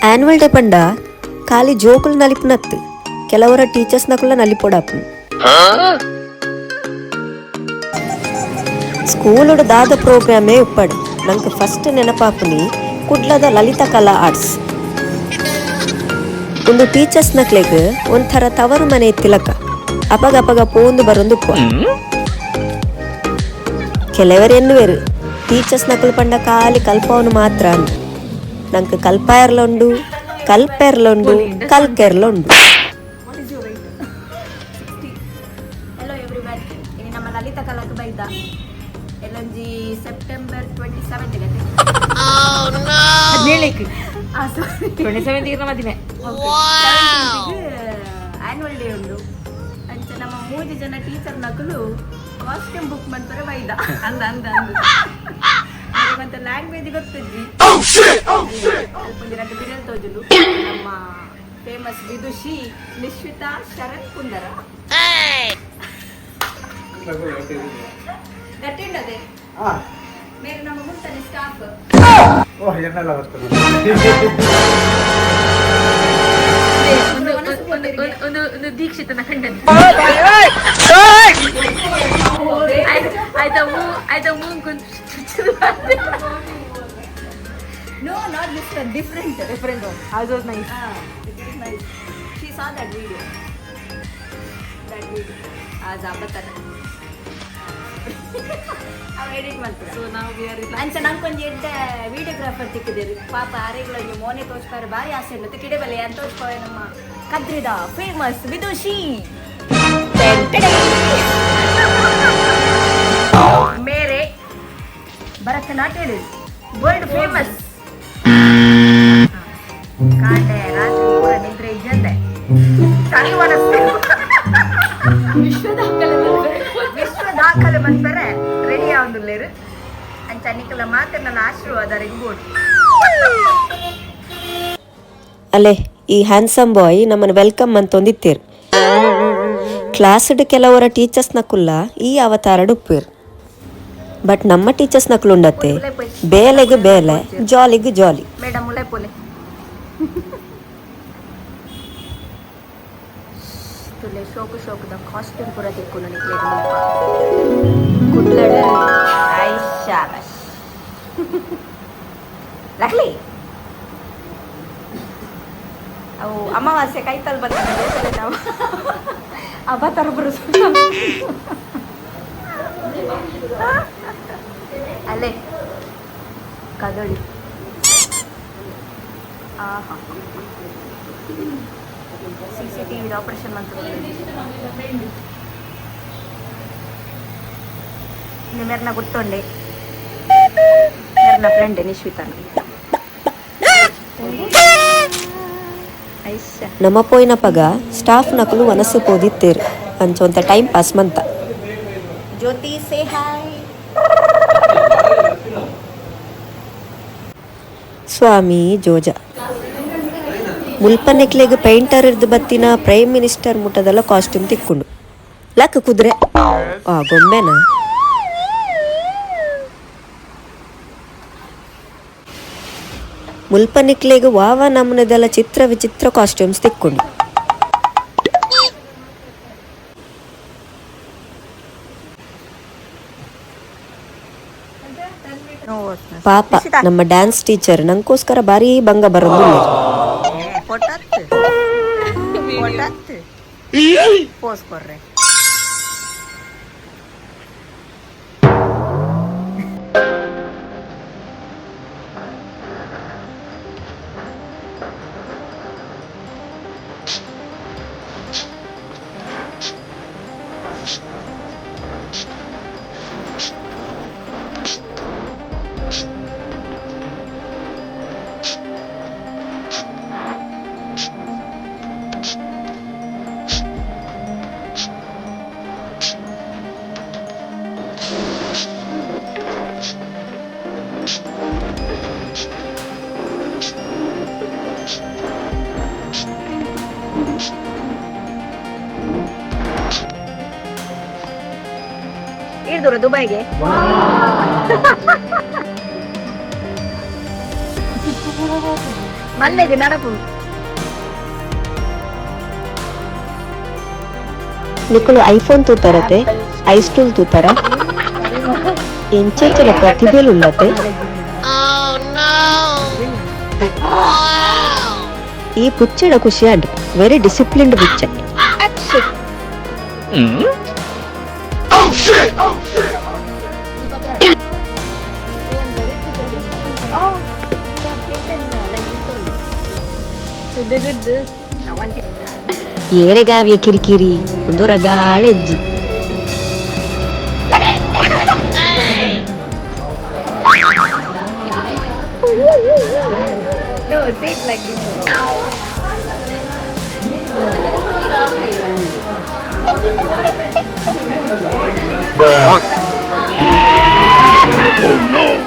Annual day ಪಂಡ ಖಾಲಿ ಜೋಕುಲು ನಲಿಪುನತ್ತು ಕೆಲವರ ಟೀಚರ್ಸ್ ನಕುಲ ನಲಿಪೊಡಾಪುನು. ಸ್ಕೂಲುಡು ದಾದ ಪ್ರೋಗ್ರಾಮೇ ಉಪ್ಪಡು ನಂಗೆ ಫಸ್ಟ್ ನೆನಪಾಪುನಿ ಕುಡ್ಲದ ಲಲಿತ ಕಲಾ ಆರ್ಟ್ಸ್. ಒಂದು ಟೀಚರ್ಸ್ ನಕ್ಲೆಗ್ ಒಂಥರ ತವರು ಮನೆ ತಿಲಕ, ಅಪಗ ಅಪಗ ಪೋಂದು ಬರೊಂದು. ಕೆಲವರು ಎನ್ನುವೆರು ಟೀಚರ್ಸ್ ನಕುಲು ಪಂಡ ಖಾಲಿ ಕಲ್ಪವನು ಮಾತ್ರ ಅಂದ್. ನಂಗೆ ಕಲ್ಪಾಯರ್ಲುಂಡು, ಕಲ್ಪೆರ್ಲುಂಡು, ಕಲ್ಕೆರ್ಲುಂಡು. What is your weight? 60. Hello everyone. ಇನಿ ನಮ್ಮ ಲಲಿತ ಕಲಾಕ್ ಬೈದ. ಎಲ್ಲೊಂಜಿ ಸೆಪ್ಟೆಂಬರ್ 27 ಗತೆ. 17ಕ್ಕೆ. ಆ, ಸಾರಿ. 27 ಮದಿಮೆ. ಆನ್ಯುವಲ್ ಡೇ ಉಂಡು. ಅಂಚ ನಮ್ಮ ಮೂಜಿ ಜನ ಟೀಚರ್ ನಕಲು ಕಾಸ್ಟ್ಯೂಮ್ ಬುಕ್ ಮಾಡ್ತಾರೆ ಬೈದ. ಅಂದ ಅಂದ ಅಂದ. ಮತ್ತೆ ಲ್ಯಾಂಗ್ವೇಜ್ ಗೊತ್ತಿದ್ವಿ. ಅಲ್ಪ ಒಂಜಿ ರಡ್ಡ್ ಬಿರಲ್ ತೋಜುಂಡು. ನಮ್ಮ ಫೇಮಸ್ ವಿದುಷಿ ನಿಶ್ವಿತಾ ಶರಣ್ ಕುಂದರ ಗಟ್ಟಿಂಡದೆ. ಮೇರೆ ನಮ್ಮ ಮುಂತಾನೆ ಸ್ಟಾಫ್. ಓಹ್, ಎನ್ನೆಲ್ಲ ಬರ್ತದೆ. ಒಂದು ಒಂದು ಒಂದು ಒಂದು ದೀಕ್ಷಿತನ ಕಂಡದ್ದು ಆಯ್ತಾ? ಮೂ ಆಯ್ತಾ? Moong. No, not this one, different. Different. House was nice. Ah, it is nice. She saw that video. That video. ಆ ಜಾಬತ್ತರ ಅವ ಎಡಿಟ್ ಮಾಡ್ತಾರೆ. ಸೊ ನಾವು we are ಅಂಚ ನಂಗೊಂಜಿ ಎಡ್ಡೆ ವಿಡಿಯೋಗ್ರಾಫರ್ ತಿಕ್ಕಿದಿರಿ. ಪಾಪ ಆರೆಗ್ಲೊಂಜಿ ಮೋನೆ ತೋಚ್ಪಾರೆ ಭಾರಿ ಆಸೆ ಉಂಟು. ಕಿಡೆಬಲೆ ಅಂತ ತೋಚ್ಪಾವೆ ನಮ್ಮ ಕದ್ರಿದ ಫೇಮಸ್ ವಿದುಷಿ ಮೇರೆ ಭರತನಾಟ್ಯ ವರ್ಲ್ಡ್ ಫೇಮಸ್. ಕಾಂಡೆ ರಾತ್ರಿ ಪೂರ ನಿದ್ರೆ ಇಜ್ಜಂದೆ ಚಳಿ ಒಣಸ್ತು. ವಿಶ್ವ ದಾಖಲೆ. ವಿಶ್ವ ದಾಖಲೆ ಮನ್ಪರೆ ರೆಡಿ ಆವೊಂದುಲ್ಲೆರ್. ಅಂಚ ನಿಕಲ ಮಾತೆರ್ನಲ ಆಶೀರ್ವಾದ ಬೋಡು. ಅಲೆ, ಈ ಹ್ಯಾನ್ಸಮ್ ಬಾಯ್ ನಮ್ಮನ್ನು welcome ಅಂತೊಂದಿತ್ತೇರು. ಕ್ಲಾಸ್ಡ್ ಕೆಲವರ ಟೀಚರ್ಸ್ ನಕುಲ್ಲ ಈ ಅವತಾರಡ್ ಉಪ್ಪೇರು. ಬಟ್ ನಮ್ಮ ಟೀಚರ್ಸ್ ನಕುಲುಂಡತ್ತೆ, ಬೇಲೆಗ್ ಬೇಲೆ, ಜಾಲಿಗ್ ಜಾಲಿ. ಮೇಡಮ್ ಉಲೈ ಪೋಲೆ. ತುಲೆ ಶೋಕು ಶೋಕುದ ಕಾಸ್ಟ್ಯೂಮ್ ಪೂರ ತಿಕ್ಕುಂಡು ನಿಕ್ಲೆಗ್ ಮುಲ್ಪ ಕುಡ್ಲಡ್. I, ಶಾಬಾಷ್ ಲಕ್ಲಿ. ಅವು ಅಮಾವಾಸ್ಯೆ ಕೈತಲ್ ಬಂದ ನಾವು ಅಬತಾರ ಬರು. ಅಲ್ಲೇ ಕದಳಿ. ಆಹಾ, ಸಿಸಿಟಿವಿ ಆಪರೇಷನ್ ಮಂತ್. ಮೇರ್ನ ಗುರ್ತೊಂಡೆ, ಮೇರ್ನ ಫ್ರೆಂಡ್ ನಿಶ್ವಿತಾನ. ಐಶಾ. ನಮ್ಮ ಪೋಯಿನಪಗ ಸ್ಟಾಫ್ ನಕುಲು ವನಸು ಪೋದಿತ್ತೇರು. ಅಂಚೊಂತ ಟೈಮ್ ಪಾಸ್ ಮಂತ. ಜ್ಯೋತಿ, ಸೇ ಹಾಯ್. ಸ್ವಾಮಿ ಜೋಜ ಮುಲ್ಪನೆಕ್ಲೆಗ್ ಪೇಂಟರ್ ಇರ್ದು ಬತ್ತಿನ ಪ್ರೈಮ್ ಮಿನಿಸ್ಟರ್ ಮುಟ್ಟದೆಲ್ಲ ಕಾಸ್ಟ್ಯೂಮ್ ತಿಕ್ಕೊಂಡು. ಲಕ್ ಕುದುರೆ, ಆ ಗೊಂಬೆನ. ಮುಲ್ಪನಿಕ್ಲೆಗ್ ವಾವ ನಮೂನೆದೆಲ್ಲ ಚಿತ್ರ ವಿಚಿತ್ರ ಕಾಸ್ಟ್ಯೂಮ್ಸ್ ತಿಕ್ಕೊಂಡು. ಪಾಪ ನಮ್ಮ ಡ್ಯಾನ್ಸ್ ಟೀಚರ್ ನಂಗೋಸ್ಕರ ಭಾರೀ ಭಂಗ ಬರೋದು. ಪೋಸ್ ಕೊರ್ರೆ. ಇರ್ದೂರ ದುಬೈಗೆ. ಮಲ್ಲೆಗೆ ನಡಪು. ನಿಕುಲು ಐಫೋನ್ ತೂತಾರತೆ, ಐಸ್ಟೂಲ್ ತೂತಾರ, ಎಂಚೆಂಚಲ ಪ್ರತಿಭೆಲು ಉಲ್ಲತೆ. ಈ ಪುಚ್ಚೆಡ ಖುಷಿ ಆಂಡ್, ವೆರಿ ಡಿಸಿಪ್ಲಿನ್ಡ್ ಪುಚ್ಚೆ. So they did this. ಏರೆಗಾವಿಯ ಕಿರಿಕಿರಿ ಒಂದು ರಗಾಳೆಜ್ಜಿ. No, say it like this. Oh no!